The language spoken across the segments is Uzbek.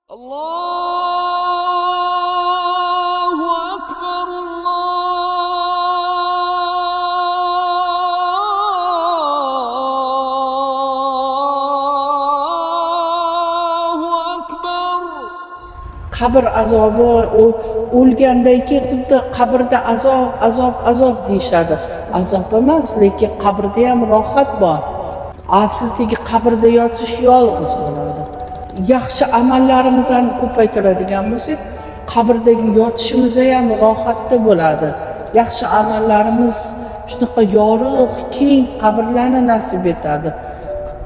Allohu akbar, Allohu akbar. Qabr azobi, u o'lgandan keyin xuddi qabrda azob, azob, azob deyishadi. Azob emas, lekin qabrda ham rohat bor. Aslidagi qabrda yotish yolg'iz bo'ladi. Yaxshi amallarimizni ko'paytiradigan bo'lsak, qabrdagi yotishimiz ham rohatda bo'ladi. Yaxshi amallarimiz shunaqa yorug', keng qabrlarni nasib etadi.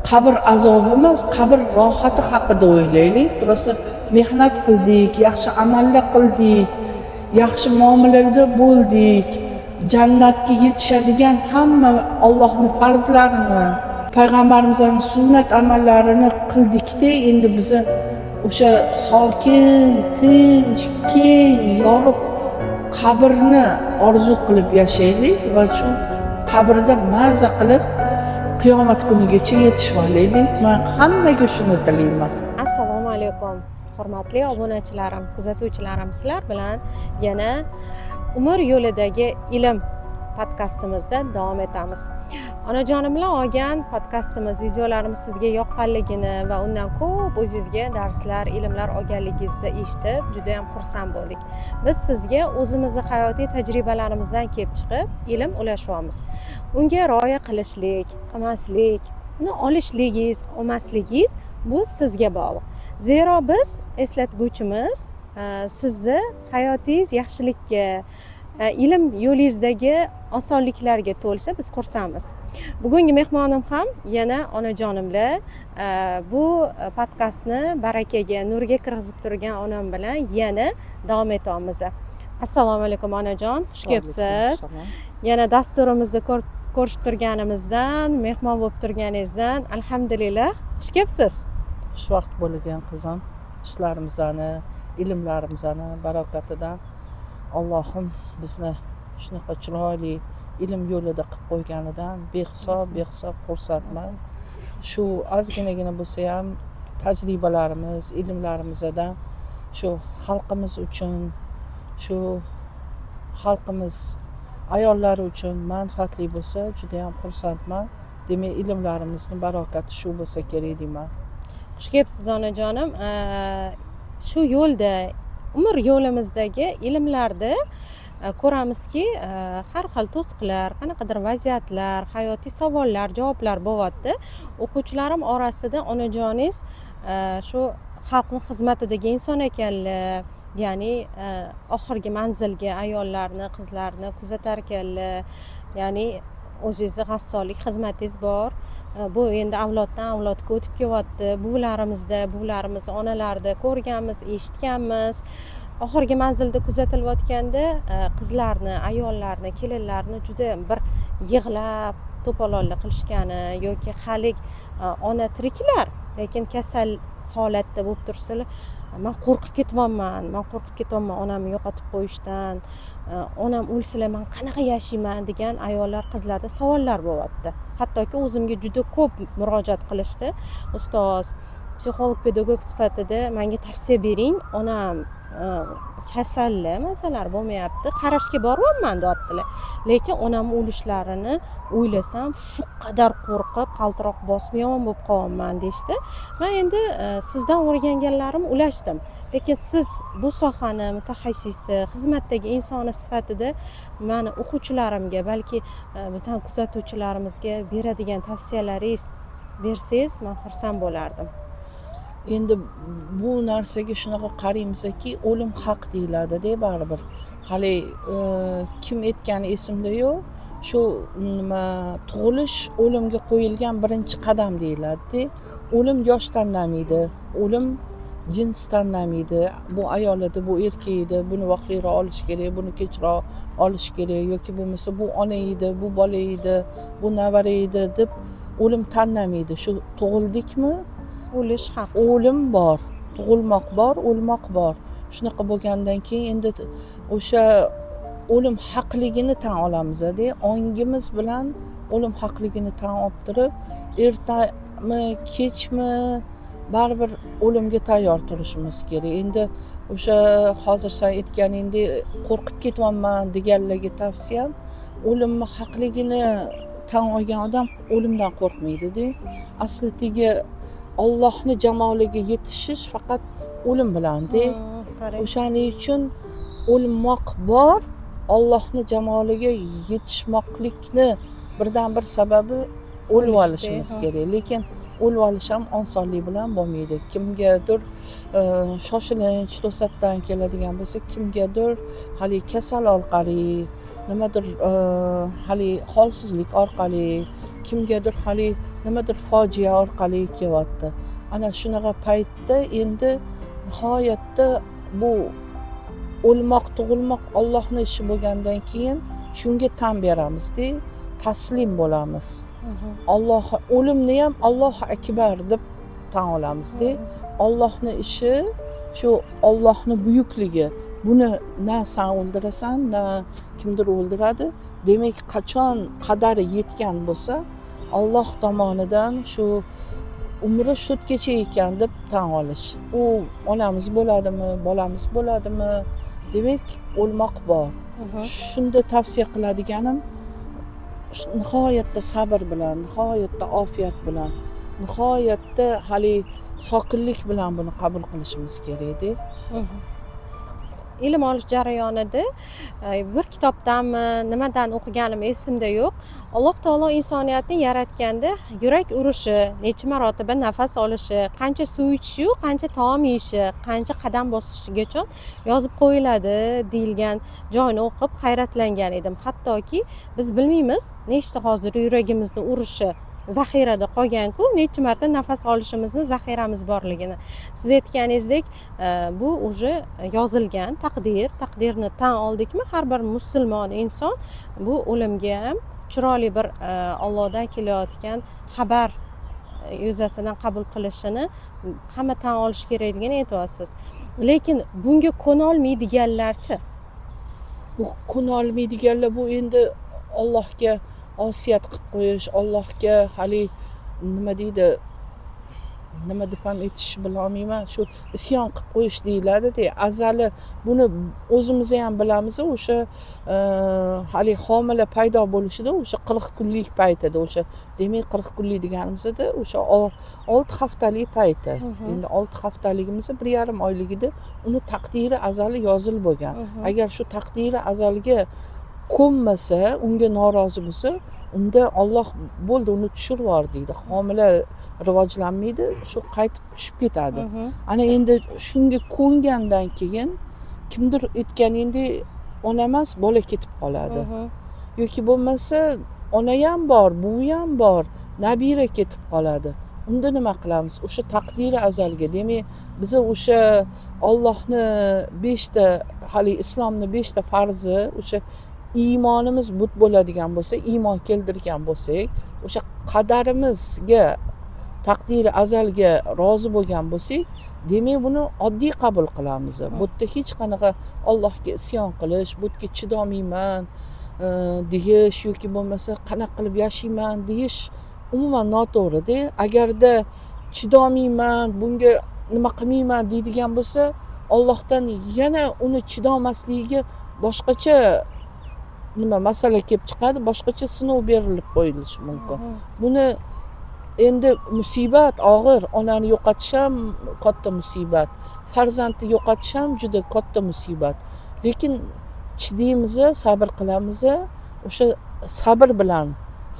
Qabr azobi emas, qabr rohati haqida o'ylaylik. Rosa mehnat qildik, yaxshi amallar qildik, yaxshi muomalada bo'ldik, jannatga yetishadigan hamma Allohning farzlarini, payg'ambarimizning sunnat amallarini qildikda, endi bizni o'sha sokin, tinch, keng, yorug' qabrni orzu qilib yashaylik va shu qabrda maza qilib qiyomat kunigacha yetishib olaylik. Man hammaga shuni tilayman. Assalomu alaykum, hurmatli obunachilarim, kuzatuvchilarim. Sizlar bilan yana Umr yo'lidagi ilm podkastimizda davom etamiz. Onajonim bilan olgan podkastimiz, videolarimiz sizga yoqqanligini va undan ko'p o'zingizga darslar, ilmlar olganligingizni eshitib juda yam xursand bo'ldik. Biz sizga o'zimizni hayotiy tajribalarimizdan kelib chiqib ilm ulashyapmiz. Unga rioya qilishlik, qilmaslik, uni olishligingiz, olmasligingiz bu sizga bog'liq. Zero biz eslatguvchimiz, sizni hayotingiz yaxshilikka, ilm yo'lingizdagi osonliklarga to'lsa, biz xursandmiz. Bugungi mehmonim ham yana onajonimlar. Bu podkastni barakaga, nurga kirgizib turgan onam bilan yana davom etamiz. Assalomu alaykum, onajon, xush kelibsiz. Yana dasturimizda ko'rishib turganimizdan, mehmon bo'lib turganingizdan alhamdulillah, xush kelibsiz. Xushvaqt bo'lgan, qizim. Ishlarimizni, ilmlarimizni barakatidan Allohim bizni shunaqa chiroyli ilm yo'lida qilib qo'yganidan behisob, behisob xursandman. Shu ozginagina bo'lsa ham tajribalarimiz, ilmlarimizdan shu xalqimiz uchun, shu xalqimiz ayollari uchun manfaatli bo'lsa, judayam xursandman. Demak, ilmlarimizni barakati shu bo'lsa kerak deyman. Xush kelibsiz, onajonim. Shu yo'lda, umr yo'limizdagi ilmlarda ko'ramizki, har xil to'siqlar, qanaqadir vaziyatlar, hayotiy savollar, javoblar bo'lyapti. O'quvchilarim orasida onajoningiz shu xalqni xizmatidagi inson ekanlar, ya'ni oxirgi manzilga ayollarni, qizlarni kuzatar ekanlar, ya'ni o'zingizni g'assollik xizmatingiz bor. Bu endi avloddan avlodga o'tib kelyapti. Buvalarimizda, buvilarimiz, onalarda ko'rganmiz, eshitganmiz. Oxirgi manzilda kuzatilayotganda qizlarni, ayollarni, kelinlarni juda bir yig'lab to'polonlar qilishgani yoki haligi ona tiriklar, lekin kasal holatda bo'lib tursalar, man qo'rqib ketyapman, man qo'rqib ketyapman onamni yo'qotib qo'yishdan, onam o'lsalar man qanaqa yashayman degan ayollar, qizlarda savollar bo'lyapti. Hattoki o'zimga juda ko'p murojaat qilishdi: ustoz, psixolog pedagog sifatida manga tavsiya bering, onam kasalli, mazalari bo'lmayapti, qarashga boryapman deyaptilar, lekin onamni o'lishlarini o'ylasam shu qadar qo'rqib, qaltiroq bosib, yomon bo'lib qolyapman deyishdi. Man endi sizdan o'rganganlarimni ulashdim, lekin siz bu sohani mutaxassisi, xizmatdagi insoni sifatida mani o'quvchilarimga, balki bizani kuzatuvchilarimizga beradigan tavsiyalaringiz bersangiz, man xursand bo'lardim. Endi bu narsaga shunaqa qaraymizki, o'lim haq deyiladida baribir. Hali kim aytgani esimda yo'q, shu nima, tug'ilish o'limga qo'yilgan birinchi qadam deyiladida. O'lim yosh tanlamaydi, o'lim jins tanlamaydi. Bu ayol edi, bu erkak edi, buni vaqtliroq olish kerak, buni kechroq olish kerak, yoki bo'lmasa bu ona edi, bu bola edi, bu navara edi deb o'lim tanlamaydi. Shu tug'ildikmi, o'lish haq, o'lim bor, tug'ilmoq bor, o'lmoq bor. Shunaqa bo'lgandan keyin endi o'sha o'lim haqligini tan olamizda, ongimiz bilan o'lim haqligini tan olib turib, ertami kechmi Baribir o'limga tayyor turishimiz kerak. Endi o'sha hozir san aytganingdek, qo'rqib ketyapman deganlarga tavsiyam, o'limni haqligini tan olgan odam o'limdan qo'rqmaydida. Asli tegi Ollohni jamoliga yetishish faqat o'lim bilanda. Qarang. O'shaning uchun o'lmoq bor, Ollohni jamoliga yetishmoqlikni birdan bir sababi o'lib O'lishda, olishimiz ha. kerak. Lekin o'lib olish ham osonlik bilan bo'lmaydi. Kimgadir shoshilinch, to'satdan keladigan bo'lsa, kimgadir haligi kasal orqali, nimadir haligi holsizlik orqali, kimgadir haligi nimadir fojia orqali kelyapti. Ana shunaqa paytda endi nihoyatda bu o'lmoq, tug'ilmoq Ollohni ishi bo'lgandan keyin shunga tan beramizda, taslim bo'lamiz. Olloh, o'limni ham Allohu akbar deb tan olamizda. Ollohni ishi shu, Ollohni buyukligi. Buni na san o'ldirasan, na kimdir o'ldiradi. Demak, qachon qadari yetgan bo'lsa, Olloh tomonidan shu umri shu yergacha ekan deb tan olish. U onamiz bo'ladimi, bolamiz bo'ladimi, demak, o'lmoq bor. Shunda tavsiya qiladiganim, nihoyatda sabr bilan, nihoyatda ofiyat bilan, nihoyatda haligi sokinlik bilan buni qabul qilishimiz kerakda. Ilm olish jarayonida bir kitobdanmi, nimadan o'qiganim esimda yo'q, Alloh taolo insoniyatni yaratganda yurak urishi, necha marotaba nafas olishi, qancha suv ichishiyu qancha taom yeyishi, qancha qadam bosishigacha yozib qo'yiladi deyilgan joyini o'qib hayratlangan edim. Hattoki biz bilmaymiz, nechta hozir yuragimizni urishi zaxirada qolganku, necha marta nafas olishimizni zaxiramiz borligini. Siz aytganingizdek, bu уже yozilgan taqdir. Taqdirni tan oldikmi, har bir musulmon inson bu o'limga ham chiroyli bir Ollohdan kelayotgan xabar yuzasidan qabul qilishini hamma tan olishi kerakligini aytyapsiz. Lekin bunga ko'nolmaydiganlarchi? Bu ko'nolmaydiganlar, bu endi Ollohga osiyat qilib qo'yish, Ollohga haligi nima deydi, nima deb ham aytishni bilolmayman, shu isyon qilib qo'yish deyiladida. Azali buni o'zimiz ham bilamiz, o'sha haligi homila paydo bo'lishida, o'sha 40 kunlik paytida, o'sha demak 40 kunlik deganimizda o'sha 6 haftalik payti. Endi 6 haftaligimiz 1,5 oyligida uni taqdiri azali yozilib bo'lgan. Agar shu taqdiri azalga ko'nmasa, unga norozi bo'lsa, unda Olloh bo'ldi, uni tushirib yubor deydi. Homila rivojlanmaydi, shu qaytib tushib ketadi. Ana endi shunga ko'ngandan keyin kimdir aytganingdek, ona emas, bola ketib qoladi yoki bo'lmasa ona ham bor, buvi ham bor, nabira ketib qoladi. Unda nima qilamiz o'sha taqdiri azalga? Demak, biza o'sha Ollohni beshta, haligi islomni beshta farzi, o'sha iymonimiz but bo'ladigan bo'lsa, iymon keltirgan bo'lsak, o'sha qadarimizga, taqdiri azalga rozi bo'lgan bo'lsak, demak, buni oddiy qabul qilamiz. Bu yerda hech qanaqa Allohga isyon qilish, bu yerga chidolmayman deyish yoki bo'lmasa qanaqa qilib yashayman deyish umuman noto'g'rida. Agarda chidolmayman, bunga nima qilmayman deydigan bo'lsa, Ollohdan yana uni chidolmasligiga boshqacha nima masala kelib chiqadi, boshqacha sinov berilib qo'yilishi mumkin. Buni endi musibat og'ir, onani yo'qotish ham katta musibat, farzandni yo'qotish ham juda katta musibat. Lekin chidaymiz, sabr qilamiz. O'sha sabr bilan,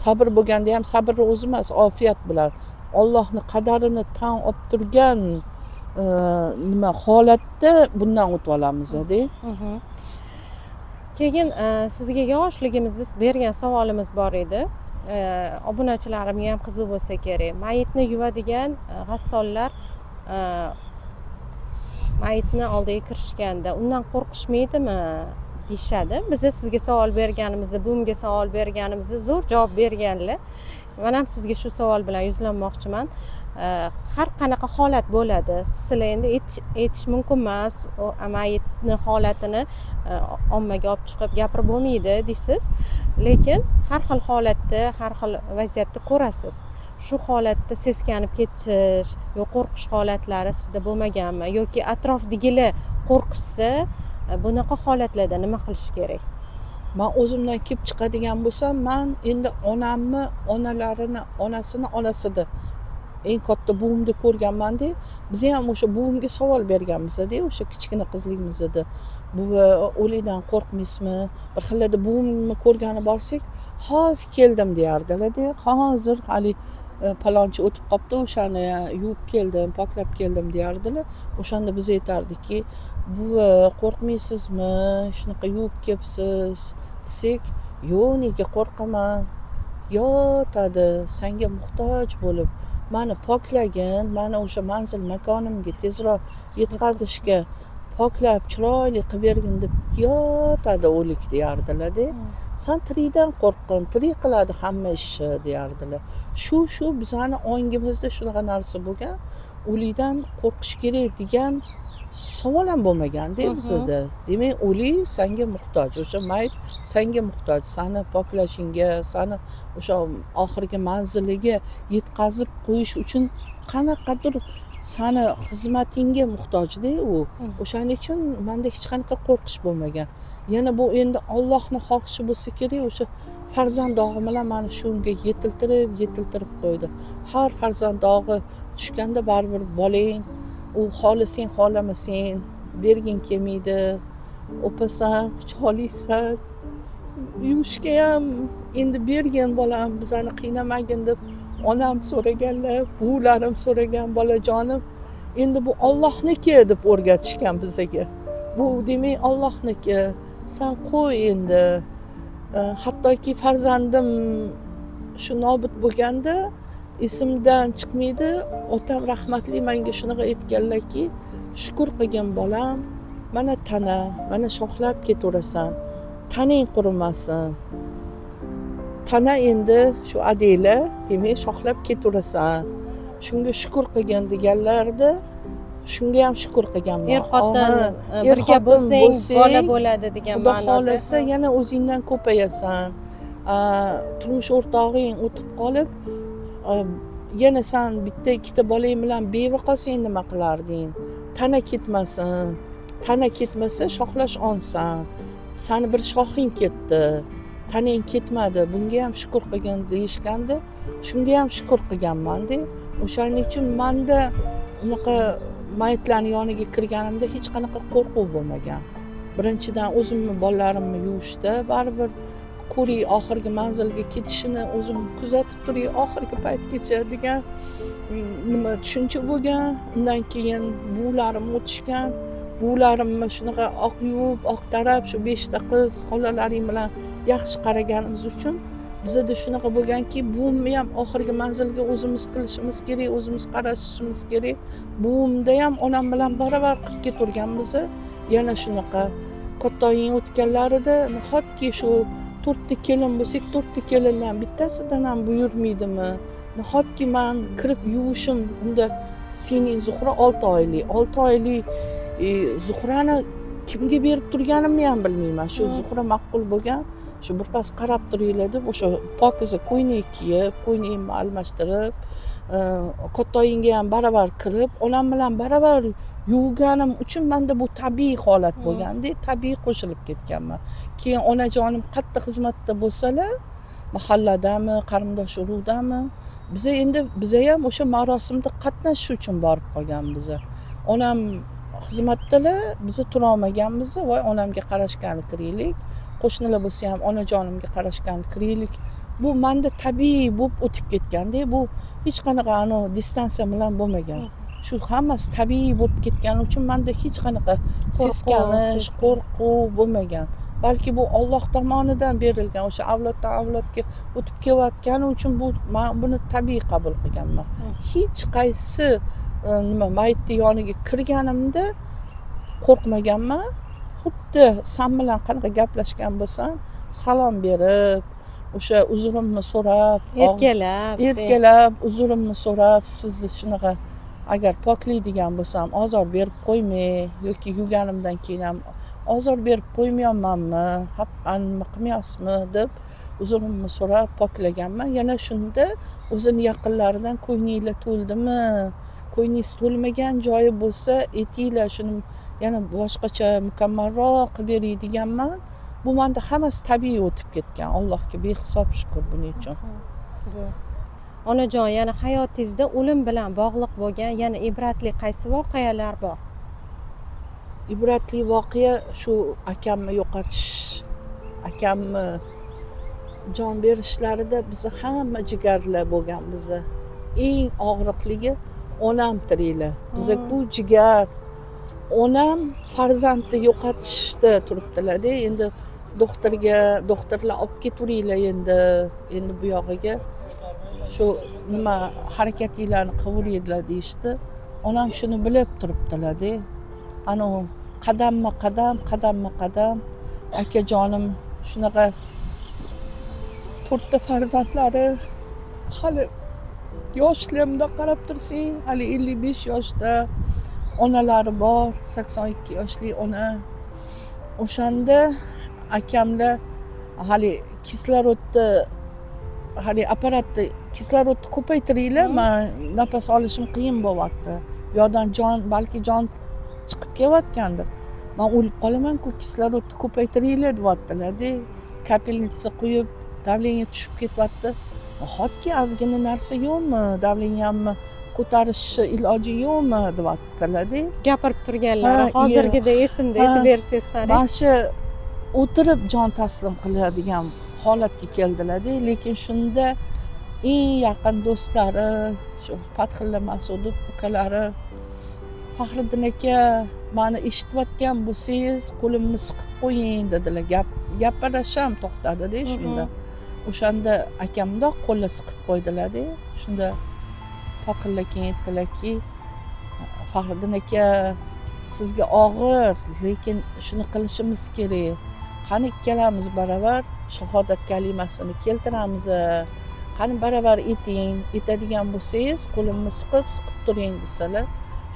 sabr bo'lganda ham sabrni o'zi emas, ofiyat bilan Ollohni qadarini tan olib turgan nima holatda bundan o'tib olamizda. Keyin sizga yoshligimizda bergan savolimiz bor edi. Obunachilarimga ham qiziq bo'lsa kerak. Mayitni yuvadigan g'assollar mayitni oldiga kirishganda undan qo'rqishmaydimi deyishadi. Biza sizga savol berganimizda, buvimga savol berganimizda zo'r javob berganlar. Man ham sizga shu savol bilan yuzlanmoqchiman. Har qanaqa holat bo'ladi, sizlar endi aytish mumkin emas, u mayitni holatini ommaga olib chiqib gapirib bo'lmaydi deysiz, lekin har xil holatda, har xil vaziyatda ko'rasiz. Shu holatda seskanib ketish yo qo'rqish holatlari sizda bo'lmaganmi yoki atrofdagilar qo'rqishsa, bunaqa holatlarda nima qilish kerak? Man o'zimdan kelib chiqadigan bo'lsam, man endi onamni onalarini, onasini onasida, eng katta buvimni ko'rganmanda. Biz ham o'sha buvimga savol berganmizda o'sha kichkina qizligimizda: "Buvi, o'likdan qo'rqmaysizmi?" Bir xillarda buvimni ko'rgani borsak, "Hozir keldim", deyardilarda, "Hozir haligi palonchi o'tib qolibdi, o'shani yuvib keldim, poklab keldim", deyardilar. O'shanda biz aytardikki, "Buvi, qo'rqmaysizmi, shunaqa yuvib kelibsiz?" desak, "Yo'q, nega qo'rqaman, yotadi, sanga muhtoj bo'lib, mani poklagin, mani o'sha manzil makonimga tezroq yetkazishga poklab, chiroyli qilib bergin deb yotadi o'lik", deyardilarda. "San tirikdan qo'rqqin, tirik qiladi hamma ishni", deyardilar. Shu bizani ongimizda shunaqa narsa bo'lgan, o'likdan qo'rqish kerak degan savol ham bo'lmaganda bizada. Demak, o'lik sanga muhtoj, o'sha mayit sanga muhtoj, sani poklashingga, sani o'sha oxirgi manziliga yetkazib qo'yish uchun qanaqadir sani xizmatingga muhtojda u. O'shaning uchun manda hech qanaqa qo'rqish bo'lmagan. Yana bu endi Ollohni xohishi bo'lsa kerak, o'sha farzand dog'i bilan mani shunga yetiltirib yetiltirib qo'ydi. Har farzand dog'i tushganda baribir bolang u, xohlasang xohlamasang berging kelmaydi, o'pasan, quchoqlaysan, yuvishga ham endi "Bergin, bolam, bizani qiynamagin", deb onam so'raganlar, buvlarim so'ragan. "Bolajonim, endi bu Ollohniki", deb o'rgatishgan bizaga. Bu demak Ollohniki, san qo'y endi. Hattoki farzandim shu nobud bo'lganda, esimdan chiqmaydi, otam rahmatli menga shunaqa aytganlarki: "Shukur qilgin, bolam, mana tana, mana shoxlab ketaverasan, tanang qurimasin, tana endi shu adanglar, demak shoxlab ketaverasan, shunga shukur qilgin", deganlarida shunga ham shukur qilganman. Er xotin Er birga xotin bo'lsang, bo'lsang, bola bo'ladi degan Xudo ma'noda. xohlasa, yana o'zingdan ko'payasan. Turmush o'rtog'ing o'tib qolib, yana san bitta ikkita bolang bilan beva qolsang, nima qilarding? Tana ketmasin, tana ketmasa, shoxlash oson. Sani bir shoxing ketdi, tanang ketmadi, bunga ham shukur qilgin", deyishganda shunga ham shukur qilganmanda. O'shaning uchun manda unaqa mayitlarni yoniga kirganimda hech qanaqa qo'rquv bo'lmagan. Birinchidan, o'zimni bolalarimni yuvishda baribir ko'ray, oxirgi manzilga ketishini o'zim kuzatib turay oxirgi paytgacha degan nima tushuncha bo'lgan. Undan keyin buvlarim o'tishgan, buvlarimni shunaqa oq yuvib, oq tarab, shu beshta qiz xolalaring bilan yaxshi qaraganimiz uchun bizada shunaqa bo'lganki, buvimni ham oxirgi manzilga o'zimiz qilishimiz kerak, o'zimiz qarashimiz kerak. Buvimda ham onam bilan baravar qilib ketaverganmiz. Yana shunaqa katta oying o'tganlarida, nahotki shu to'rtta kelin bo'lsak, to'rtta kelindan bittasidan ham buyurmaydimi, nahotki man kirib yuvishim? Unda sening Zuhra 6 oylik, 6 oylik Zuhrani kimga berib turganimni ham bilmayman. Shu Zuhra ma'qul bo'lgan, shu birpas qarab turinglar deb, o'sha pokiza ko'ylak kiyib, ko'ylagimni almashtirib, katta oyimga ham baravar kirib, onam bilan baravar yuvganim uchun manda bu tabiiy holat bo'lganda, tabiiy qo'shilib ketganman. Keyin onajonim qattiq xizmatda bo'lsalar, mahalladami, qarindosh urug'dami, biza endi biza ham o'sha marosimda qatnashish uchun borib qolganmiz. Onam xizmatdalar, biza turolmaganmiz. "Voy, onamga qarashgani kiraylik, qo'shnilar bo'lsa ham onajonimga qarashgani kiraylik". Bu manda tabiiy bo'lib o'tib ketganda, bu hech qanaqa anavi distansiya bilan bo'lmagan. Shu hammasi tabiiy bo'lib ketgani uchun manda hech qanaqa seskanish, qo'rquv bo'lmagan. Balki bu Olloh tomonidan berilgan, o'sha avloddan avlodga o'tib kelayotgani uchun bu man buni tabiiy qabul qilganman. Hech qaysi nima mayitni yoniga kirganimda qo'rqmaganman. Xuddi san bilan qanaqa gaplashgan bo'lsam, salom berib, o'sha uzrimni so'rab, erkalab. Erkalab, uzrimni so'rab, "Sizni shunaqa agar poklaydigan bo'lsam, ozor berib qo'ymay yoki yuvganimdan keyin ham ozor berib qo'ymayapmanmi, nima qilmayapsizmi?" deb. Uzrimni so'rab poklaganman. Yana shunda o'zini yaqinlaridan ko'nglinglar to'ldimi, ko'nglingiz to'lmagan joyi bo'lsa aytinglar, shuni yana boshqacha mukammalroq qilib beray deganman. Bu manda hammasi tabiiy o'tib ketgan, Allohga behisob shukur buning uchun. Onajon, yana hayotingizda o'lim bilan bog'liq bo'lgan yana ibratli qaysi voqealar bor? Ibratli voqea shu akamni yo'qotish, akamni jon berishlarida bizni hamma jigarlar bo'lgan. Bizni eng og'riqligi onam tiriklar, biza-ku jigar. Onam farzandni yo'qotishda turibdilarda. Endi doktorga, doktorlar olib ketaveringlar, endi bu yog'iga shu nima harakatinglarni qilaveringlar deyishdi. Onam shuni bilib turibdilarda, anavi qadamma qadam, qadamma qadam. Akajonim shunaqa to'rtta farzandlari, hali yoshlar, bundoq qarab tursang hali 55 yoshda onalari bor, 82 yoshli ona. O'shanda akamlar hali kislorodni, hali apparatni, kislorodni ko'paytiringlar, man nafas olishim qiyin bo'lyapti, bu yoqdan jon, balki jon chiqib kelayotgandir, man o'lib qolamanku, kislorodni ko'paytiringlar deyaptilarda. Капельница qo'yib, давление tushib ketyapti. Nahotki ozgina narsa yo'qmi, давление mni ko'tarishni iloji yo'qmi deyaptilarda. Gapirib turganlari Ha, hozirgida esimda, aytib bersangiz, qarang. Mana shu o'tirib jon taslim qiladigan holatga keldilarda. Lekin shunda eng yaqin do'stlari shu Fatxilla Mas'udov ukalari, "Faxriddin aka, mani eshitayotgan bo'lsangiz, qo'limni siqib qo'ying", dedilar. Gapirish ham to'xtadida shunda. O'shanda akam mundoq qo'lni siqib qo'ydilarda. Shunda Fatxilla keyin aytdilarki, "Faxriddin aka, sizga og'ir, lekin shuni qilishimiz kerak. Qani ikkalamiz baravar shahodat kalimasini keltiramiz, qani baravar ayting, aytadigan bo'lsangiz, qo'limni siqib siqib turing", desalar,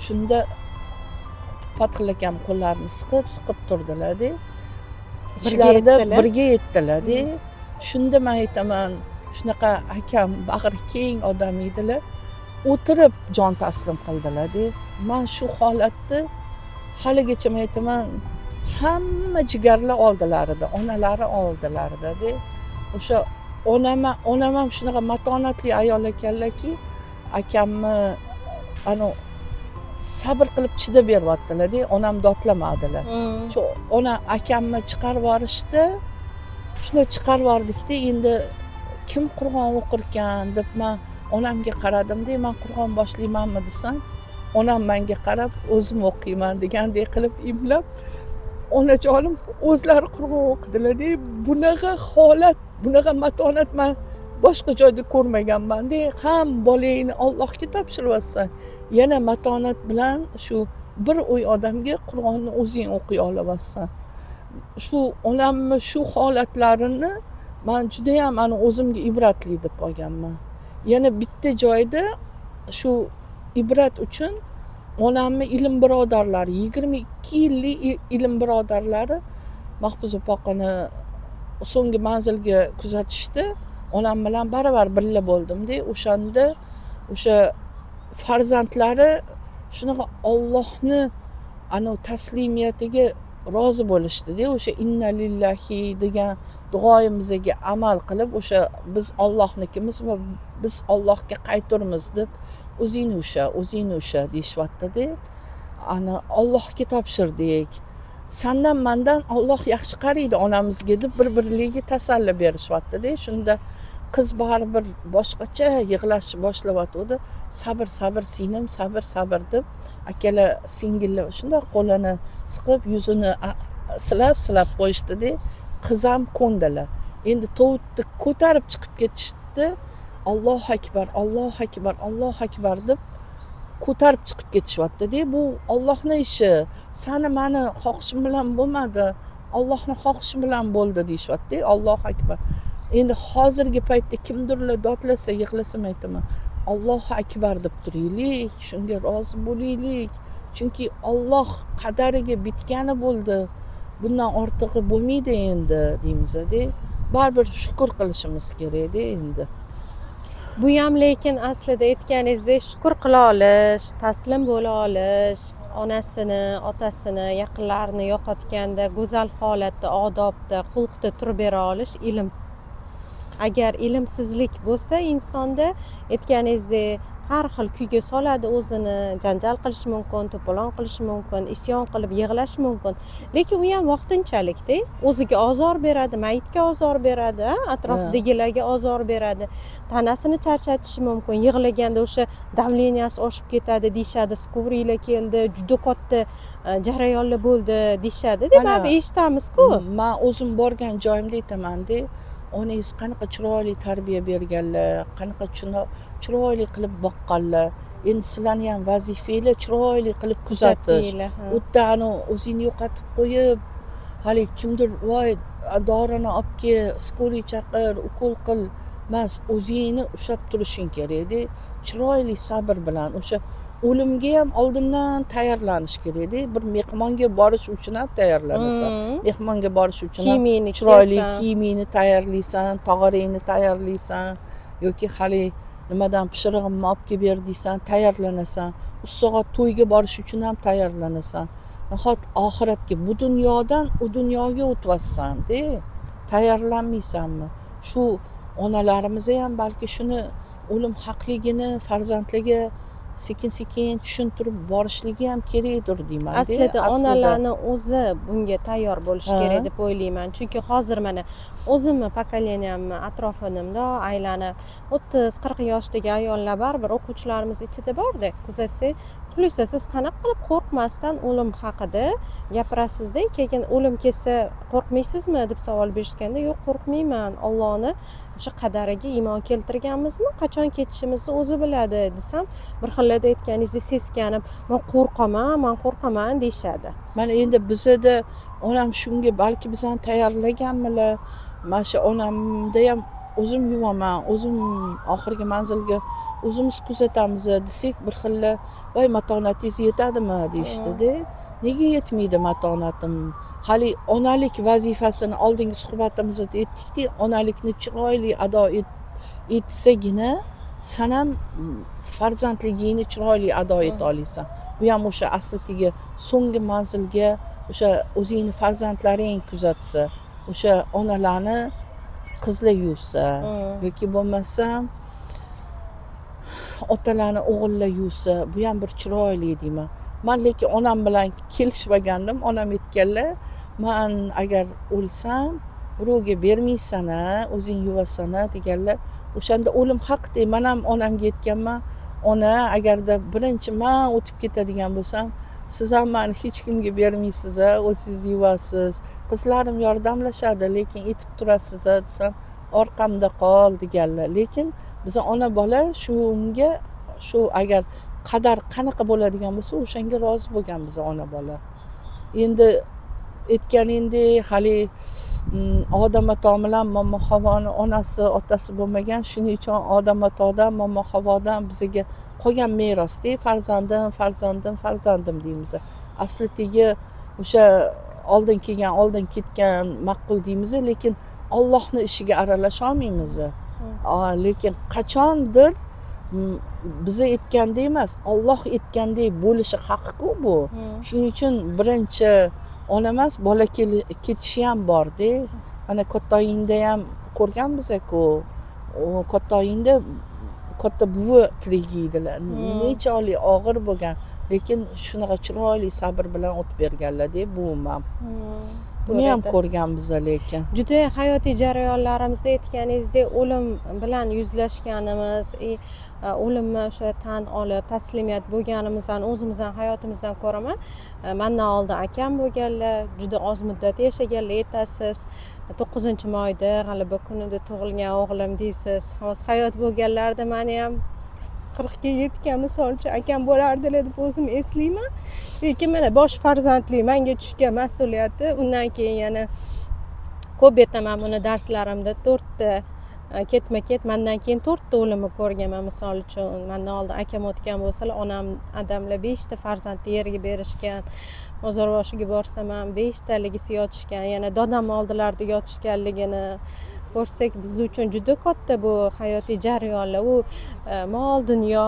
shunda Fatxilla akam qo'llarini siqib siqib turdilarda. Ichlarida aytdilar. Birga aytdilarda. Shunda man aytaman, shunaqa akam bag'ri keng odam edilar, o'tirib jon taslim qildilarda. Man shu holatni haligacha, man aytaman, hamma jigarlar oldilarida, onalari oldilaridada. O'sha onam ham shunaqa matonatli ayol ekanlarki, akamni anavi sabr qilib chidab beryaptilarda. Onam dodlamadilar. Shu ona akamni chiqarib yuborishdi. Shunday chiqarib yubordikda, endi kim Qur'on o'qirkan deb man onamga qaradimda, man Qur'on boshlaymanmi desam, onam manga qarab, "O'zim o'qiyman", degandek qilib imlab, onajonim o'zlari Qur'on o'qidilarda. Bunaqa holat, bunaqa matonat man boshqa joyda ko'rmaganmanda. Ham bolangni Ollohga topshiryapsan, yana matonat bilan shu bir uy odamga Qur'onni o'zing o'qiy olyapsan. Shu onamni shu holatlarini man judayam ani o'zimga ibratli deb olganman. Yana bitta joyda shu ibrat uchun onamni ilm birodarlari, 22 yillik ilm birodarlari Mahfuza opaqani so'nggi manzilga kuzatishdi. Onam bilan baravar birga bo'ldimda. O'shanda o'sha farzandlari shunaqa Ollohni anavi taslimiyatiga rozi bo'lishdida. O'sha "inna lillahi" degan duoyimizga amal qilib, o'sha biz Ollohnikimiz va biz Ollohga qayturmiz deb, "O'zingni usha, o'zingni usha", deyishyaptida. Ana Ollohga topshirdik, sandan mandan Olloh yaxshi qaraydi onamizga, deb bir birlariga tasalli berishyaptida. Shunda qiz baribir boshqacha yig'lashni boshlayotgandi. "Sabr, sabr, singlim, sabr, sabr", deb akalar singillar shundoq qo'lini siqib, yuzini silab silab qo'yishdida. Qiz ham ko'ndilar. Endi tovutni ko'tarib chiqib ketishdida, "Allohu akbar, Allohu akbar, Allohu akbar", deb ko'tarib chiqib ketishyaptida. "Bu Ollohni ishi, sani mani xohishim bilan bo'lmadi, Ollohni xohishi bilan bo'ldi", deyishyapti. Allohu akbar. Endi hozirgi paytda kimdirlar dodlasa, yig'lasa, man aytaman, Allohu akbar deb turaylik, shunga rozi bo'laylik, chunki Olloh qadariga bitgani bo'ldi, bundan ortig'i bo'lmaydi endi, deymizda. Baribir shukur qilishimiz kerakda endi. Bu ham lekin aslida aytganingizdek, shukur qila olish, taslim bo'la olish, onasini, otasini, yaqinlarini yo'qotganda go'zal holatda, odobda, xulqda turib bera olish ilm. Agar ilmsizlik bo'lsa insonda, aytganingizdek, har xil kuyga soladi o'zini, janjal qilishi mumkin, to'polon qilishi mumkin, isyon qilib yig'lashi mumkin, lekin u ham vaqtinchalikda. O'ziga ozor beradi, mayitga ozor beradi, atrofidagilarga ozor beradi, tanasini charchatishi mumkin. Yig'laganda o'sha давления si oshib ketadi deyishadi, скорый lar keldi, juda katta jarayonlar bo'ldi deyishadi deb Mana, eshitamizku. Man o'zim borgan joyimda aytamanda, onangiz qanaqa chiroyli tarbiya berganlar, qanaqa chiroyli qilib boqqanlar, endi sizlarni ham vazifanglar chiroyli qilib kuzatish. Kuzatinglar, ha. U yerda anavi o'zingni yo'qotib qo'yib, haligi kimdir voy dorini olib kel, скорый chaqir, ukol qil emas, o'zingni ushlab turishing kerakda, chiroyli sabr bilan. O'sha o'limga ham oldindan tayyorlanish kerakda. Bir mehmonga borish uchun ham tayyorlanasan. Mehmonga borish uchun ham Kiyimingni chiroyli kiyasan. kiyimingni tayyorlaysan, tog'orangni tayyorlaysan yoki haligi nimadan pishirig'imni olib kelib ber deysan, tayyorlanasan. Ussog'a to'yga borish uchun ham tayyorlanasan. Nahot oxiratga, bu dunyodan u dunyoga o'tyapsanda, tayyorlanmaysanmi? Shu onalarimiz ham balki shuni, o'lim haqligini farzandlarga sekin sekin tushuntirib borishligi ham kerakdir deyman. Aslida onalarni o'zi bunga tayyor bo'lishi kerak deb o'ylayman. Chunki hozir mana o'zimni поколения mni atrofini mundoq aylanib, 30-40 yoshdagi ayollar baribir o'quvchilarimiz ichida borda, kuzatsak, Xulisa, siz qanaqa qilib qo'rqmasdan o'lim haqida gapirasizda, keyin o'lim kelsa qo'rqmaysizmi deb savol berishganda, yo'q, qo'rqmayman, Ollohni o'sha qadariga iymon keltirganmizmi, qachon ketishimizni o'zi biladi desam, bir xillarda aytganingizdek seskanib, man qo'rqaman, man qo'rqaman deyishadi. Mana endi bizada onam shunga balki bizani tayyorlaganmilar. Mana shu onamda ham o'zim yuvaman, o'zim oxirgi manzilga o'zimiz kuzatamiz desak, bir xilla voy, matonatingiz yetadimi deyishdida. Nega yetmaydi matonatim? Hali onalik vazifasini oldingi suhbatimizda aytdikda, onalikni chiroyli ado etsagina san ham farzandligingni chiroyli ado eta olasan. Bu ham o'sha aslidagi so'nggi manzilga o'sha o'zingni farzandlaring kuzatsa, o'sha onalarni qizlar yuvsa yoki bo'lmasam otalarni o'g'illar yuvsa, bu ham bir chiroyli deyman man. Lekin onam bilan kelishmagandim. Onam aytganlar, man agar o'lsam birovga bermaysan a, o'zing yuvasan a deganlar. O'shanda o'lim haq deb man ham onamga aytganman, ona, agarda birinchi man o'tib ketadigan bo'lsam, siz ham mani hech kimga bermaysiz a, o'zingiz yuvasiz, qizlarim yordamlashadi, lekin aytib turasiz a desam, orqamda qol deganlar. Lekin biza ona bola shunga, shu agar qadar qanaqa bo'ladigan bo'lsa, o'shanga rozi bo'lganmiz ona bola. Endi aytganingdek, haligi Odam ato bilan Momo Havoni onasi, otasi bo'lmagan, shuning uchun Odam atodan, Momo Havodan bizga qolgan merosda farzandim, farzandim, farzandim deymiz. Asli tegi o'sha oldin kelgan oldin ketgan ma'qul deymiz, lekin Ollohni ishiga aralasholmaymiz. Lekin qachondir biza aytgandek emas, Olloh aytgandek bo'lishi haqku bu. Shuning uchun birinchi ona emas, bola ketishi ham borda. Mana katta ham ko'rganmiz-ku, u katta oyingda katta buvi tirik yeydilar. Necha oylik og'ir bo'lgan, lekin shunaqa chiroyli sabr bilan o'tib berganlarda buvim ham. Buni ham To'g'ri aytasiz. ko'rganmiz lekin. Juda hayotiy jarayonlarimizda aytganingizdek, o'lim bilan yuzlashganimiz, o'limni o'sha tan olib, taslimiyat bo'lganimizni o'zimizdan, hayotimizdan ko'raman. Mandan oldin akam bo'lganlar, juda oz muddat yashaganlar, aytasiz, 9-moyda g'alaba kunida tug'ilgan o'g'lim deysiz. Hozir hayot bo'lganlarida mani ham 40ga yetgan, misol uchun, akam bo'lardilar deb o'zim eslayman. Lekin mana bosh farzandli manga tushgan mas'uliyati, undan keyin yana ko'p aytaman buni darslarimda, to'rtta ketma ket mandan keyin to'rtta o'limni ko'rganman. Misol uchun, mandan oldin akam o'tgan bo'lsalar, onam, adamlar beshta farzandni yerga berishgan. Mozorboshiga borsam ham beshtaligisi yotishgan, yana dodam oldilarida yotishganligini. ko'rsak, biz uchun juda katta bu hayotiy jarayonlar. U mol dunyo,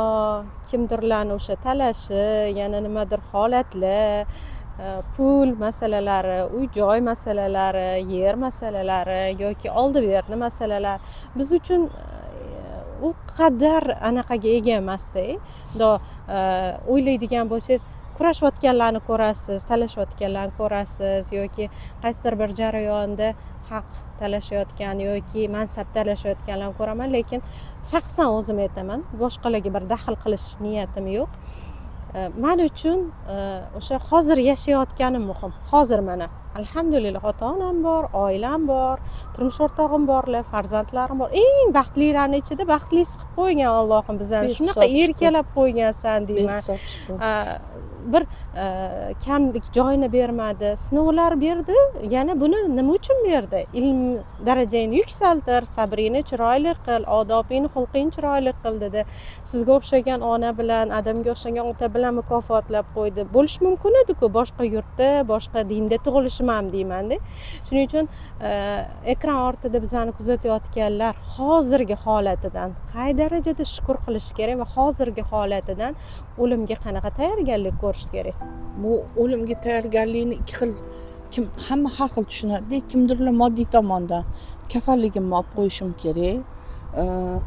kimdirlarni o'sha talashi, yana nimadir holatlar, pul masalalari, uy joy masalalari, yer masalalari yoki oldi berdi masalalar biz uchun u qadar anaqaga ega emasda. Bundoq o'ylaydigan bo'lsangiz, kurashayotganlarni ko'rasiz, talashayotganlarni ko'rasiz yoki qaysidir bir jarayonda haq talashayotgan yoki mansab talashayotganlarni ko'raman, lekin shaxsan o'zim aytaman, boshqalarga bir daxl qilish niyatim yo'q. Man uchun o'sha hozir yashayotganim muhim. Hozir mana, alhamdulillah, ota onam bor, oilam bor, turmush o'rtog'im borlar, farzandlarim bor. Eng baxtlilarni ichida baxtlisi qilib qo'ygan Allohim bizani, Behisob shunaqa shukur. erkalab qo'ygansan deyman. Behisob shukur. Bir kamlik joyini bermadi, sinovlar berdi. Yana buni nima uchun berdi? Ilm darajangni yuksaltir, sabringni chiroyli qil, odobingni, xulqingni chiroyli qil dedi. Sizga o'xshagan ona bilan, adamga o'xshagan ota bilan mukofotlab qo'ydi. Bo'lishi mumkin ediku, boshqa yurtda, boshqa dinda tug'ilishim ham deymanda. Shuning uchun ekran ortida bizani kuzatayotganlar hozirgi holatidan qay darajada shukur qilish kerak va hozirgi holatidan o'limga qanaqa tayyorgarlik ko'rish kerak? Bu o'limga tayyorgarlikni ikki xil, kim, hamma har xil tushunadida. Kimdirlar moddiy tomondan kafanligimni olib qo'yishim kerak,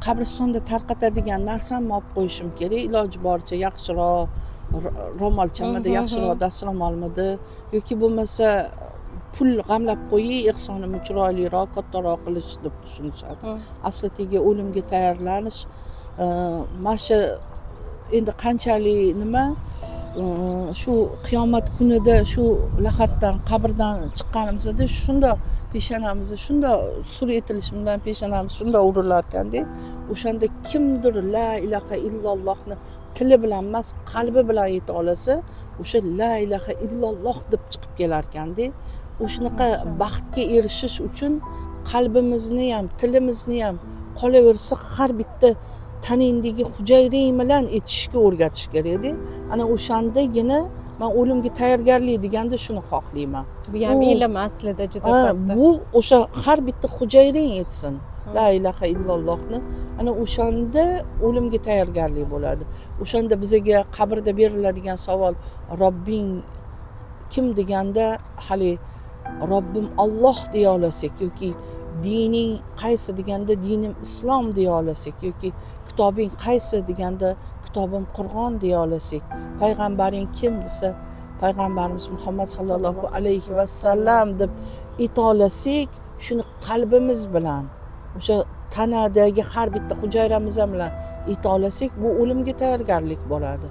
qabristonda tarqatadigan narsamni olib qo'yishim kerak, iloji boricha yaxshiroq ro'molchamidi, yaxshiroq dastro'molmidi yoki bo'lmasa pul g'amlab qo'yay, ehsonimni chiroyliroq, kattaroq qilish deb tushunishadi. Asli tegi o'limga tayyorlanish, mana shu endi qanchalik nima, shu qiyomat kunida shu lahatdan, qabrdan chiqqanimizda shundoq peshonamizni shundoq sur etilishi bilan peshonamiz shundoq urilarkanda, o'shanda kimdir la ilaha illallohni tili bilan emas, qalbi bilan ayta olsa, o'sha la ilaha illalloh deb chiqib kelarkanda. O'shanaqa baxtga erishish uchun qalbimizni ham, tilimizni ham, qolaversa har bitta tanangdagi hujayrang bilan aytishga o'rgatish kerakda. Ana o'shandagina man o'limga tayyorgarlik deganda shuni xohlayman. Bu ham ilm aslida juda katta. Bu o'sha har bitta hujayrang aytsin la ilaha illallohni, ana o'shanda o'limga tayyorgarlik bo'ladi. O'shanda bizaga qabrda beriladigan savol "Robbing kim?" deganda, hali "Robbim Olloh" deya olasak yoki "Dining qaysi?" deganda "Dinim islom" deya olasak yoki "Kitobing qaysi?" deganda "Kitobim Qur'on" deya olasak, "Payg'ambaring kim?" desa, "Payg'ambarimiz Muhammad sallallohu alayhi vasallam" deb ayta olasak, shuni qalbimiz bilan, o'sha tanadagi har bitta hujayramiz bilan ayta olasak, bu o'limga tayyorgarlik bo'ladi.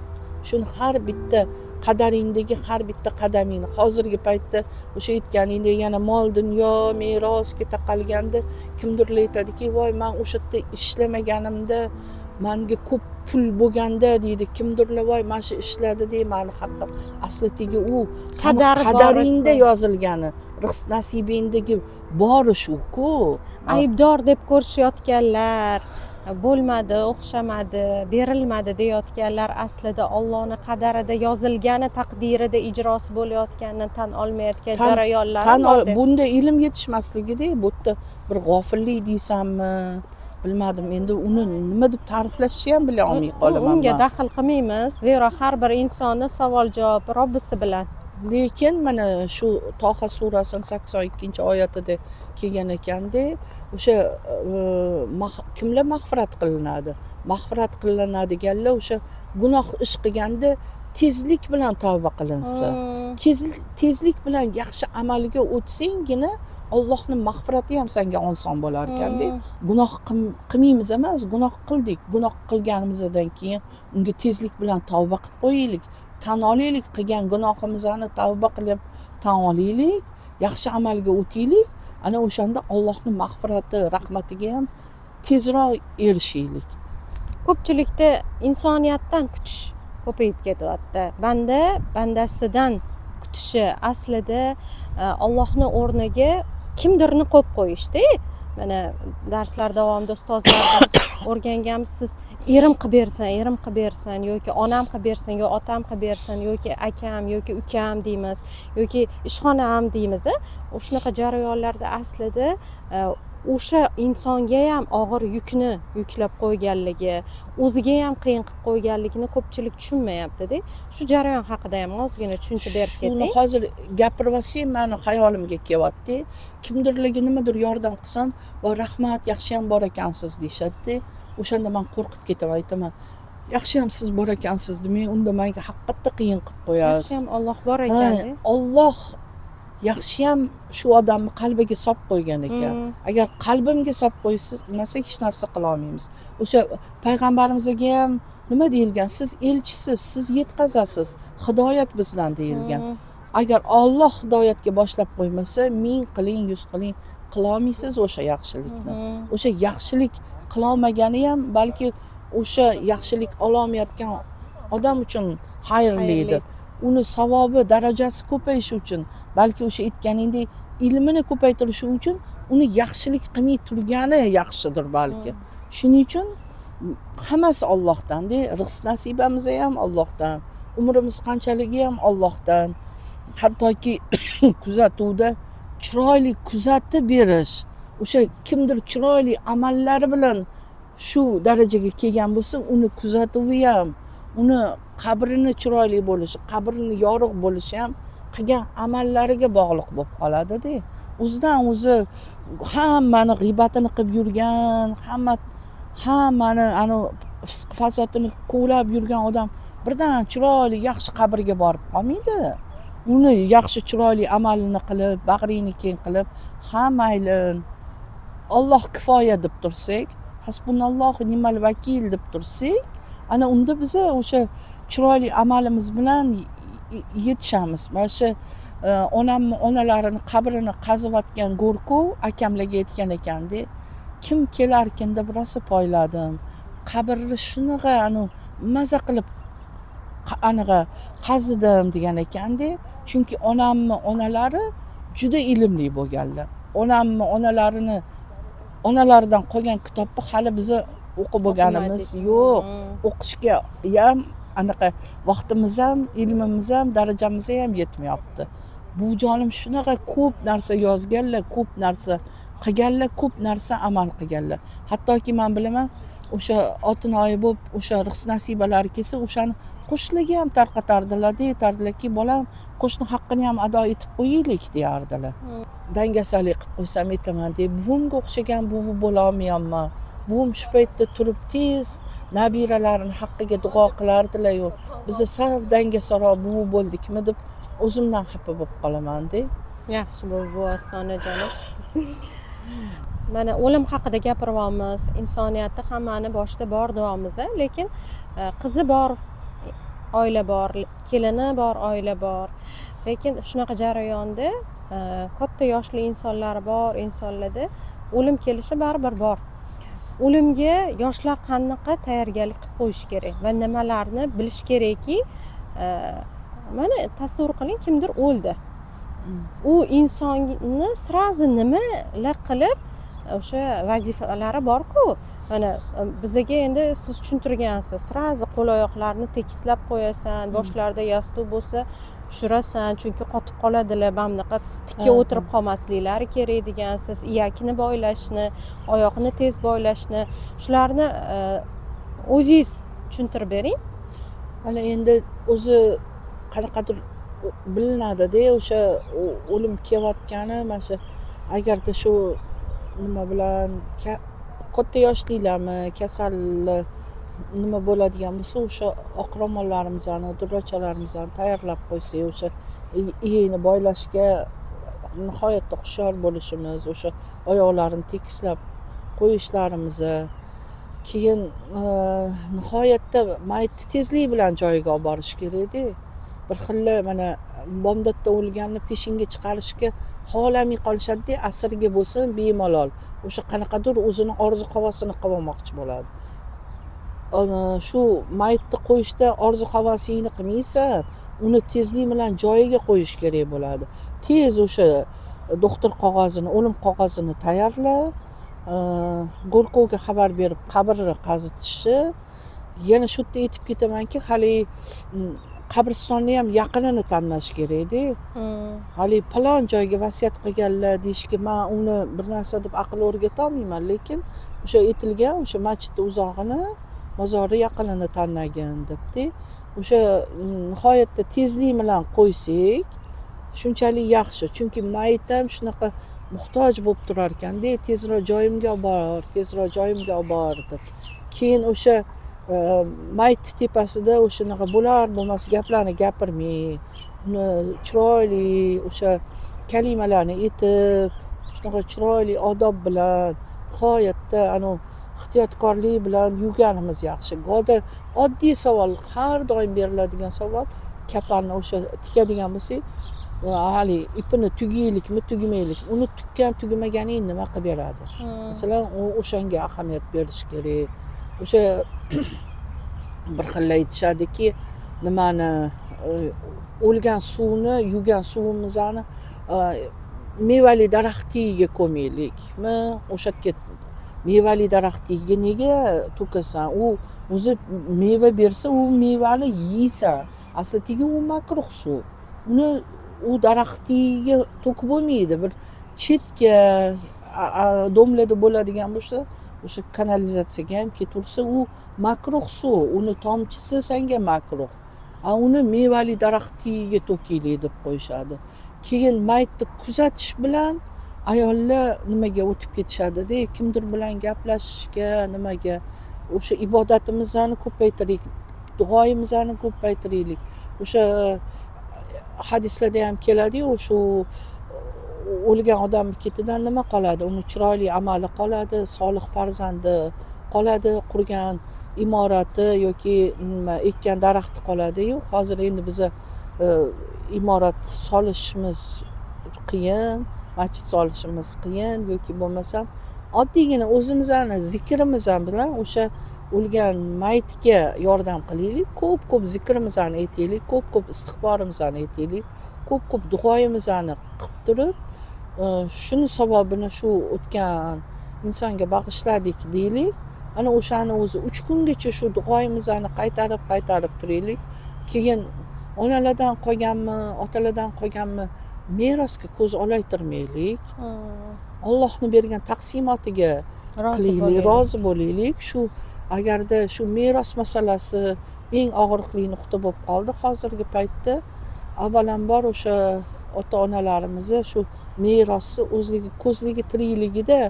Shuni har bitta qadaringdagi har bitta qadamingni hozirgi paytda, o'sha aytganingdek, yana mol dunyo merosga taqalganda kimdirlar aytadiki, "Voy, man o'sha yerda ishlamaganimda manga ko'p pul bo'lganda", deydi. Kimdirlar, "Voy, mana shu ishladi, mani haqqim". Asli tegi u sani Qadar bor qadaringda edi. yozilgani, rizq nasibingdagi bori shu-ku. Aybdor deb ko'rishayotganlar, bo'lmadi, o'xshamadi, berilmadi deyayotganlar aslida Ollohni qadarida yozilgani, taqdirida ijrosi bo'layotganini tan olmayotgan jarayonlar Tan bor deb. Bunda ilm yetishmasligida, bu yerda bir g'ofillik deysanmi, bilmadim, endi uni nima deb ta'riflashni ham bila olmay qolaman Unga man. daxl qilmaymiz, zero har bir insonni savol javobi Robbisi bilan. Lekin mana shu Toha surasini 82-oyatida kelgan ekanda, o'sha kimlar mag'firat qilinadi? Mag'firat qilinadiganlar o'sha gunoh ish qilganda tezlik bilan tavba qilinsa, tezlik bilan yaxshi amalga o'tsanggina Allohni mag'firati ham senga oson bo'lar ekanda. Gunoh qilmaymiz emas, gunoh qildik, gunoh qilganimizdan keyin unga tezlik bilan tavba qilib qo'yaylik, tan olaylik, qilgan gunohimizni tavba qilib tan olaylik, yaxshi amalga o'taylik. Ana o'shanda Allohni mag'firati, rahmatiga ham tezroq erishaylik. Ko'pchilikda insoniyatdan kutish ko'payib ketyapti. Banda bandasidan kutishi aslida Ollohni o'rniga kimdirni qo'yib qo'yishda. Mana darslar davomida ustozlardan o'rganganmiz, siz erim qilib bersin, erim qilib bersin yoki onam qilib bersin, yo otam qilib bersin yoki akam yoki ukam deymiz yoki ishxonam deymiz. A shunaqa jarayonlarda aslida O'sha insonga ham og'ir yukni yuklab qo'yganligi, o'ziga ham qiyin qilib qo'yganligini ko'pchilik tushunmayaptida. Shu jarayon haqida ham ozgina tushuncha berib Shuni keting. Hozir gapiryapsang, mani xayolimga kelyapti. Kimdirlarga nimadir yordam qilsam, "Voy, rahmat, yaxshiyam bor ekansiz", deyishadida. O'shanda man qo'rqib ketaman, aytaman: "Yaxshiyam siz bor ekansiz", demang, unda manga haqiqatda qiyin qilib qo'yasiz. Yaxshiyam Olloh bor Ha, ekanda. Olloh yaxshiyam shu odamni qalbiga solib qo'ygan ekan. Agar qalbimga solib qo'ymasa, hech narsa qilolmaymiz. O'sha payg'ambarimizga ham nima deyilgan? "Siz elchisiz, siz yetkazasiz, hidoyat bizdan", deyilgan. Agar Olloh hidoyatga boshlab qo'ymasa, ming qiling, yuz qiling, qilolmaysiz o'sha yaxshilikni. O'sha yaxshilik qilolmagani ham balki o'sha yaxshilik ololmayotgan odam uchun xayrlidir. Uni savobi, darajasi ko'payishi uchun, balki o'sha aytganingdek, ilmini ko'paytirishi uchun uni yaxshilik qilmay turgani yaxshidir balki. Shuning uchun hammasi Ollohdanda. Rizq nasibamiz ham Ollohdan, umrimiz qanchaligi ham Ollohdan. Hattoki kuzatuvda chiroyli kuzatib berish, o'sha kimdir chiroyli amallari bilan shu darajaga kelgan bo'lsa, uni kuzatuvi ham, uni qabrini chiroyli bo'lishi, qabrini yorug' bo'lishi ham qilgan amallariga bog'liq bo'lib qoladida. O'zidan o'zi hammani g'iybatini qilib yurgan, hammani anavi fisq fasodini kovlab yurgan odam birdan chiroyli, yaxshi qabrga borib qolmaydi. Uni yaxshi, chiroyli amalini qilib, bag'ringni keng qilib, "Ha, mayli, Olloh kifoya" deb tursak, "Hasbunallohu ni'mal vakil" deb tursak, ana unda biza o'sha chiroyli amalimiz bilan yetishamiz. Mana shu onamni onalarini qabrini qaziyotgan go'rkov akamlarga aytgan ekanda, "Kim kelarkin deb rosa poyladim. Qabrni shunaqa anavi maza qilib anaqa qazidim", degan ekanda. Chunki onamni onalari juda ilmli bo'lganlar. Onamni onalarini onalaridan qolgan kitobni hali biza o'qib bo'lganimiz O'qimadik. yo'q. O'qishga ham anaqa vaqtimiz ham, ilmimiz ham, darajamiz ham yetmayapti. Buvijonim shunaqa ko'p narsa yozganlar, ko'p narsa qilganlar, ko'p narsa amal qilganlar. Hattoki man bilaman, o'sha otinoyi bo'lib, o'sha rizq nasibalari kelsa, o'shani qo'shnilarga ham tarqatardilarda, aytardilarki, "Bolam, qo'shni haqqini ham ado etib qo'yaylik", deyardilar. Dangasalik qilib qo'ysam, aytaman deb, buvimga o'xshagan buvi bo'lolmayapman. Buvim shu paytda turib, tez nabiralarini haqqiga duo qilardilar-yu, biza sal dangasaroq buvi bo'ldikmi deb o'zimdan xafa bo'lib qolamanda. Yaxshi bo'ldi bu, onajonim. Mana, o'lim haqida gapiryapmiz, insoniyatni hammani boshida bor deyapmiz, lekin qizi bor oila bor, kelini bor oila bor, lekin shunaqa jarayonda katta yoshli insonlar bor, insonlarda o'lim kelishi baribir bor. O'limga yoshlar qanaqa tayyorgarlik qilib qo'yishi kerak va nimalarni bilish kerakki, mana, tasavvur qiling, kimdir o'ldi, u insonni сразу nimalar qilib, o'sha vazifalari borku. Mana, bizaga endi siz tushuntirgansiz, сразу qo'l oyoqlarni tekislab qo'yasan, boshlarida yostiq bo'lsa tushirasan, chunki qotib qoladilar, mana bunaqa tikka o'tirib qolmasliklari kerak degansiz, iyakni boylashni, oyoqni tez boylashni, shularni o'zingiz tushuntirib bering. Mana, endi o'zi qanaqadir bilinadida o'sha o'lim kelayotgani. Mana shu agarda shu nima bilan katta yoshlilarmi, kasalli nima bo'ladigan bo'lsa, o'sha oq ro'mollarimizni, durrachalarimizni tayyorlab qo'ysak, o'sha iyakni boylashga nihoyatda hushyor bo'lishimiz, o'sha oyoqlarini tekislab qo'yishlarimizni, keyin nihoyatda mayitni tezlik bilan joyiga olib borish kerakda. Bir xilla, mana, bomdodda o'lganni peshinga chiqarishga xohlamay qolishadida, asrga bo'lsin bemalol, o'sha qanaqadir o'zini orzu havasini qilib olmoqchi bo'ladi. Ana shu mayitni qo'yishda orzu havasingni qilmaysan, uni tezlik bilan joyiga qo'yish kerak bo'ladi. Tez o'sha doktor qog'ozini, o'lim qog'ozini tayyorlab, go'rkovga xabar berib, qabrni qazitishni. Yana shu yerda aytib ketamanki, haligi Qabristonni ham yaqinini tanlash kerakda. Haligi falon joyga vasiyat qilganlar deyishga man uni bir narsa deb aql o'rgatolmayman, lekin o'sha aytilgan, o'sha masjidni uzog'ini, mozorni yaqinini tanlagin debdi. O'sha nihoyatda tezlik bilan qo'ysak, shunchalik yaxshi, chunki mayit ham shunaqa muhtoj bo'lib turar ekanda, tezroq joyimga olib bor, tezroq joyimga olib bor deb. Keyin o'sha mayitni tepasida o'shanaqa bo'lar bo'lmas gaplarni gapirmay, uni chiroyli o'sha kalimalarni aytib, shunaqa chiroyli odob bilan, nihoyatda anavi ehtiyotkorlik bilan yuvganimiz yaxshi. Goda oddiy savol, har doim beriladigan savol, kafanni o'sha tikadigan bo'lsak, haligi ipini tugaylikmi, tugmaylik, uni tukkan tugmaganing nima qilib beradi? Masalan, u o'shanga ahamiyat berish kerak. O'sha bir xillar aytishadiki, nimani, o'lgan suvni, yuvgan suvimizni mevali daraxt tagiga ko'maylikmi? O'sha yerga, mevali daraxt tagiga nega to'kasan? U o'zi meva bersa, u mevani yeysan. Aslida u makruh suv, uni u daraxt tagiga to'kib bo'lmaydi. Bir chetga, дом larda bo'ladigan bo'lsa, o'sha kanalizatsiyaga ham ketaversa, u makruh suv, uni tomchisi senga makruh. A uni mevali daraxt tagiga to'kaylik deb qo'yishadi. Keyin mayitni kuzatish bilan ayollar nimaga o'tib ketishadida, kimdir bilan gaplashishga, nimaga. O'sha ibodatimizni ko'paytiraylik, duoyimizni ko'paytiraylik. O'sha hadislarda ham keladiyu, shu o'lgan odamni ketidan nima qoladi? Uni chiroyli amali qoladi, solih farzandi qoladi, qurgan imorati yoki nima, ekkan daraxti qoladiyu. Hozir endi biza imorat solishimiz qiyin, masjid solishimiz qiyin yoki bo'lmasam oddiygina o'zimizni zikrimiz bilan o'sha o'lgan mayitga yordam qilaylik. Ko'p ko'p zikrimizni aytaylik, ko'p ko'p istig'forimizni aytaylik, ko'p ko'p duoyimizni qilib turib, shuni savobini shu o'tgan insonga bag'ishladik deylik. Ana o'shani o'zi 3 kungacha shu duoyimizni qaytarib qaytarib turaylik. Keyin onalardan qolganmi, otalardan qolganmi, merosga ko'z olaytirmaylik. Ollohni bergan taqsimotiga rozi qilaylik, bo'laylik. Rozi bo'laylik. Shu agarda shu meros masalasi eng og'riqli nuqta bo'lib qoldi hozirgi paytda. Avvalambor, o'sha ota onalarimizni shu merosni o'zligi ko'zligi tirikligida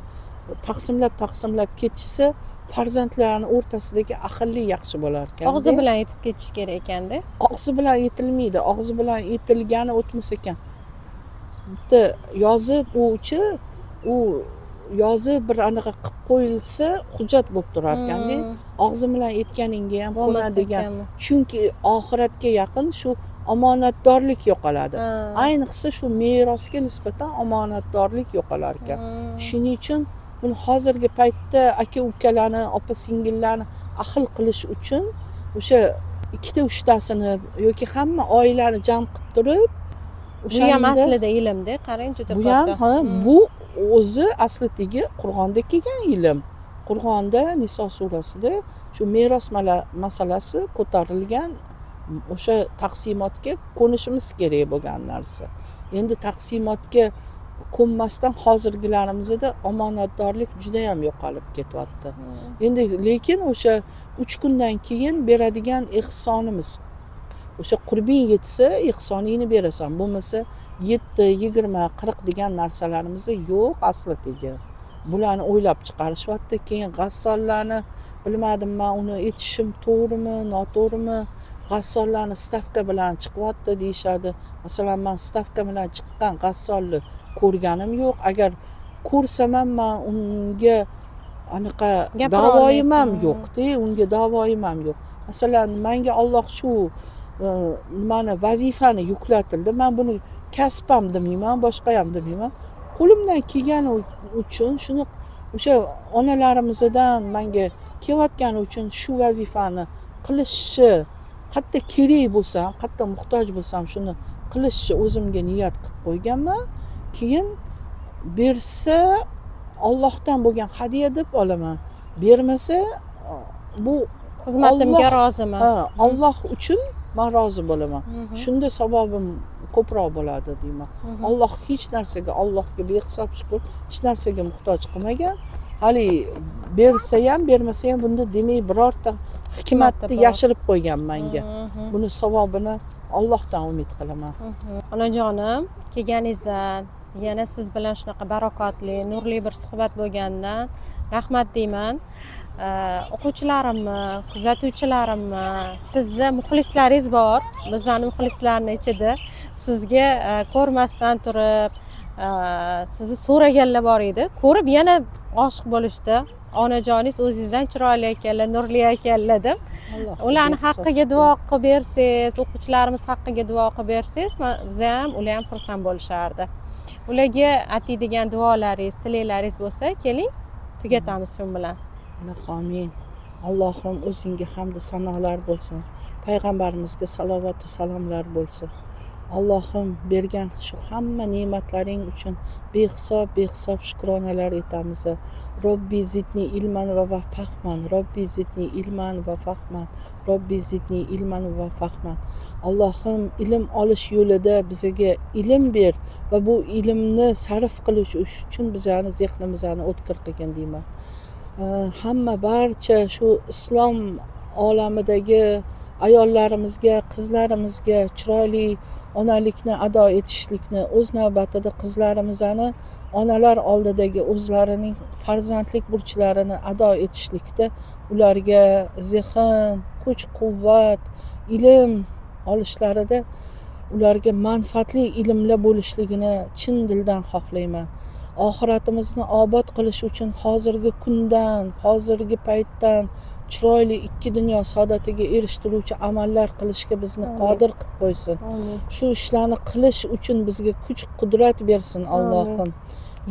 taqsimlab taqsimlab ketishsa, farzandlarni o'rtasidagi ahillik yaxshi bo'lar ekan. Og'zi bilan aytib ketish kerak ekanda. Og'zi bilan aytilmaydi, og'zi bilan aytilgani o'tmas ekan. Bitta yozib, uchi u yozib bir anaqa qilib qo'yilsa, hujjat bo'lib turar ekanda. Og'zi bilan aytganingga ham Bo'lmas ko'nadigan ekanmi? Chunki oxiratga yaqin shu omonatdorlik yo'qoladi. Ayniqsa shu merosga nisbatan omonatdorlik yo'qolar ekan. Shuning uchun buni hozirgi paytda aka ukalarni, opa singillarni ahil qilish uchun o'sha ikkita uchtasini yoki hamma oilani jam qilib turib, Bu ham o'shanda aslida ilmda, qarang, juda bu ham katta. Ha, bu o'zi aslidagi Qur'onda kelgan ilm. Qur'onda, Niso surasida shu meros masalasi ko'tarilgan. O'sha taqsimotga ko'nishimiz kerak bo'lgan narsa. Endi taqsimotga ko'nmasdan hozirgilarimizda omonatdorlik judayam yo'qolib ketyapti. Endi lekin o'sha 3 kundan keyin beradigan ehsonimiz, o'sha qurbing yetsa, ehsoningni berasan, bo'lmasa 7, 20, 40 degan narsalarimiz yo'q asli tegi. Bularni o'ylab chiqarishyapti. Keyin g'assollarni, bilmadim, man uni aytishim to'g'rimi, noto'g'rimi, g'assollarni stavka bilan chiqyapti deyishadi. Masalan, man stavka bilan chiqqan g'assolni ko'rganim yo'q. Agar ko'rsam ham, man unga anaqa Gapira davoyim ham olmaysan. yo'qda, unga davoyim ham yo'q. Masalan, manga Olloh shu nimani, vazifani yuklatildi. Man buni kasb ham demayman, boshqa ham demayman. Qo'limdan kelgani uchun shuni, o'sha onalarimizdan manga kelayotgani uchun shu vazifani qilishni, qayerda kerak bo'lsam, qayerda muhtoj bo'lsam, shuni qilishni o'zimga niyat qilib qo'yganman. Keyin bersa, Ollohdan bo'lgan hadya deb olaman, bermasa, bu Xizmatimga Olloh- roziman. Ha, Olloh uchun. man rozi bo'laman. Shunda savobim ko'proq bo'ladi deyman. Alloh hech narsaga, Allohga behisob shukur, hech narsaga muhtoj qilmagan. Hali bersa ham, bermasa ham bunda demak birorta hikmatni yashirib qo'ygan menga. Buni savobini Allohdan umid qilaman. Onajonim, kelganingizdan, yana siz bilan shunaqa barakotli, nurli bir suhbat bo'lganidan rahmat deyman. O'quvchilarimni, kuzatuvchilarimni, sizni muxlislaringiz bor, bizani muxlislarni ichida sizga ko'rmasdan turib sizni so'raganlar bor edi. Ko'rib yana oshiq bo'lishdi. Onajoningiz o'zingizdan chiroyli ekanlar, nurli ekanlar deb. Ularni haqqiga duo qilib bersangiz, o'quvchilarimiz haqqiga duo qilib bersangiz, biz ham, ular ham xursand bo'lishardi. Ularga aytadigan duolaringiz, tilaklaringiz bo'lsa, keling, tugatamiz shu bilan. Amin. Allohim o'zingga hamd sanolar bo'lsin. Payg'ambarimizga salovat va salomlar bo'lsin. Allohim bergan shu hamma ne'matlaring uchun behisob behisob shukronalar etamiz. Robbi zidni ilman va fahman, Robbi zidni ilman va fahman, Robbi zidni ilman va fahman. Allohim ilm olish yo'lida bizga ilm ber va bu ilmni sarf qilish uchun bizlarni zehnimizni o'tkir qilgin deyman. Hamma barcha shu islom olamidagi ayollarimizga, qizlarimizga chiroyli onalikni ado etishlikni, o'z navbatida qizlarimizni onalar oldidagi o'zlarining farzandlik burchlarini ado etishlikda ularga zehn, kuch-quvvat, ilm olishlarida ularga manfaatli ilmlar bo'lishligini chin dildan xohlayman. Oxiratimizni obod qilish uchun hozirgi kundan, hozirgi paytdan chiroyli ikki dunyo saodatiga erishtiruvchi amallar qilishga bizni qodir qilib qo'ysin. Shu ishlarni qilish uchun bizga kuch-qudrat bersin Allohim.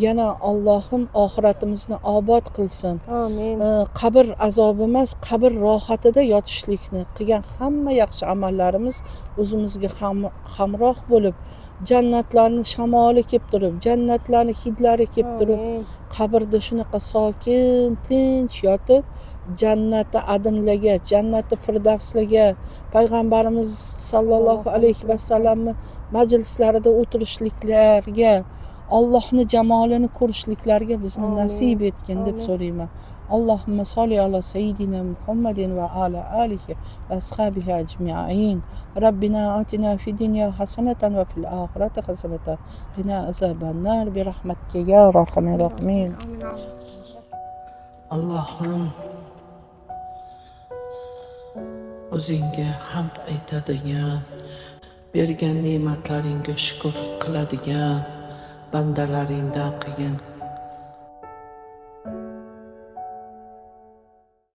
Yana Allohim oxiratimizni obod qilsin. Amin. Qabr azobi emas, qabr rohatida yotishlikni qilgan hamma yaxshi amallarimiz o'zimizga hamroh bo'lib, jannatlarni shamoli kelib turib, jannatlarni hidlari kelib turib, qabrda shunaqa sokin, tinch yotib, jannati adinlarga, jannati firdavslarga, payg'ambarimiz sallallohu alayhi vasallamni majlislarida o'tirishliklarga, Allohni jamolini ko'rishliklarga bizni nasib etgin deb so'rayman. Allohumma solli ala sayyidina Muhammadin va ala alihi va ashabihi ajmain. Rabbina atina fid dunya hasanatan va fil oxirati hasanatan qina azabannar bi rahmatika ya arhamar rohimin. Allohim o'zingga hamd aytadigan, bergan ne'matlaringga shukr qiladigan bandalaringdan qilgin.